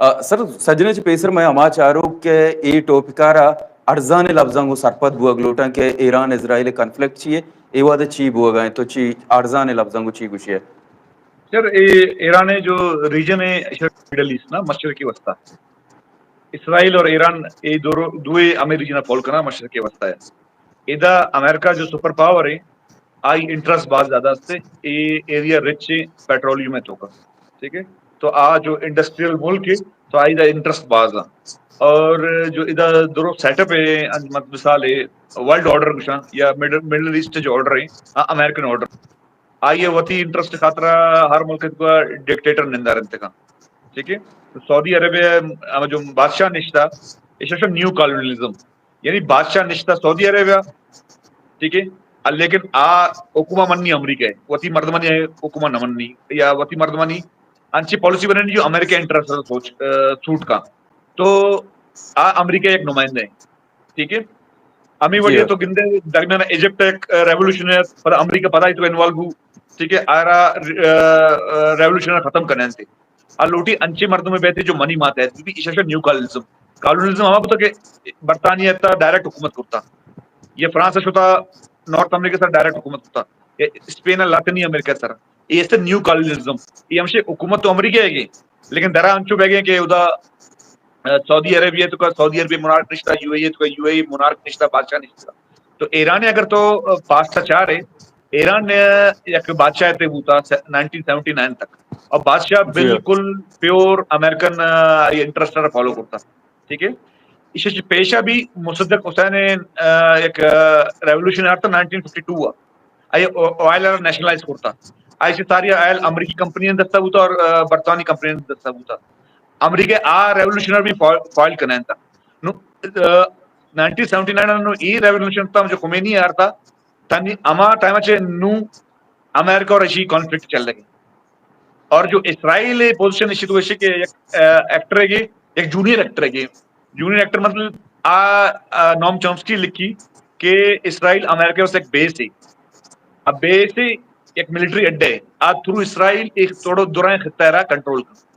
سر، سجنیں چہ پیسر مئے ہما چاروک کہ اے ٹاپک ءَ را ارزانیں لبزاں گوں سرپد بوگ لوٹاں کہ ایران اسرائیل کنفلکٹ چی اے، اے وہد ءَ چی بوگ ءَ انت، تو چی ارزانیں لبزاں گوں چی گوشی ئے؟ سر، اے ایران ءِ جو ریجن ہے، مڈل ایسٹ نا، مشرقی وسطی، اسرائیل اور ایران، اے دو رو-، دوئے ہمیں ریجن ءَ فال کناں مشرقی وسطی ءَ۔ ادا امریکہ جو سپر پاور ہے، آئی انٹرسٹ باز زیادہ است، اے ایریا رچ ہے پیٹرولیم ءِ توکا، ٹھیک ہے؟ تو آ جو انڈسٹریل ملک ہے، تو آئی دا انٹرسٹ باز ہے۔ اور جو ادا درو سیٹ اپ ہے، مثال ہے، ورلڈ آرڈر گشاں یا مڈل، مڈل ایسٹ جو آرڈر ہے، آ امریکن آرڈر۔ آئی وتی انٹرسٹ خاطرا ہر ملک کو ڈکٹیٹر نندار انتقام، ٹھیک ہے؟ تو سعودی عربیہ، ہم جو بادشاہ نشتا، ایشا نیو کالونیلزم، یعنی بادشاہ نشتا سعودی عربیہ، ٹھیک ہے؟ لیکن آ حکومت منی امریکہ ہے، وتی مردمانی حکومت نہ منی، یا وتی مردمانی انچی پالیسی بنانی جو امریکہ انٹرسٹ سوچ، آ، سوٹ کا۔ تو آ امریکہ ایک نمائندہ ہے، ٹھیک ہے؟ ہمیں وجہ تو گندے درمیان ایجپٹ ایک، آ، ریولوشن ہے، پر امریکہ پتہ ہی تو انوالو ہو، ٹھیک ہے؟ آرا، آ، آ، ریولوشن ختم کرنے تھے۔ آ لوٹی انچے مردم بیتے جو منی مات ہے، بھی ایشا نیو کالونیزم۔ کالونیزم ہما بوتا کہ برطانیہ تا ڈائریکٹ حکومت کرتا، یا فرانس شتا نارتھ امریکہ سر ڈائریکٹ حکومت کرتا، یا اسپین لاطینی امریکہ سر۔ یہ اس نیو کالونیزم، یہ ہمشے حکومت تو امریکہ ہے گی، لیکن درا انچو بہ گئے کہ ادا، آ، سعودی عربیہ تو کا سعودی عربیہ مونارک نشتا، یو اے ای تو کا یو اے ای مونارک نشتا، بادشاہ نشتا۔ تو ایران اگر تو، آ، پاستا چار ہے، ایران نے یک بادشاہ تے بوتا نائنٹین سیونٹی نائن تک، اور بادشاہ بالکل پیور امریکن، آ، انٹرسٹ فالو کرتا، ٹھیک ہے؟ اس سے پیشہ بھی مصدق حسین نے، آ، ایک، آ، ریولوشن آتا نائنٹین ففٹی ٹو آ، آئی آئل نیشنلائز کرتا، آئی سے ساری آئل امریکی کمپنی نے دستا بوتا اور، آ، برطانوی کمپنی نے دستا بوتا۔ امریکہ آ ریولوشن بھی فا-، فائل کرنا تھا۔ نو، آ، نائنٹین سیونٹی نائن نو ای ریولوشن تھا جو خمینی آرتا، تنی ہما ٹائم چے نو امریکہ اور ایشی کانفلکٹ چل رہے۔ اور جو اسرائیل پوزیشن ایشی تو ایشی کہ ایک، آ، ایکٹر ہے کہ ایک جونیئر ایکٹر ہے کہ جونیئر ایکٹر مطلب آ، آ، نوم چومسکی لکھی کہ اسرائیل امریکہ سے ایک بیس ہے۔ اب بیس ہے، ایک ملٹری اڈے ہے۔ آ تھرو اسرائیل ایک توڑو درائیں خطہ را کنٹرول کر۔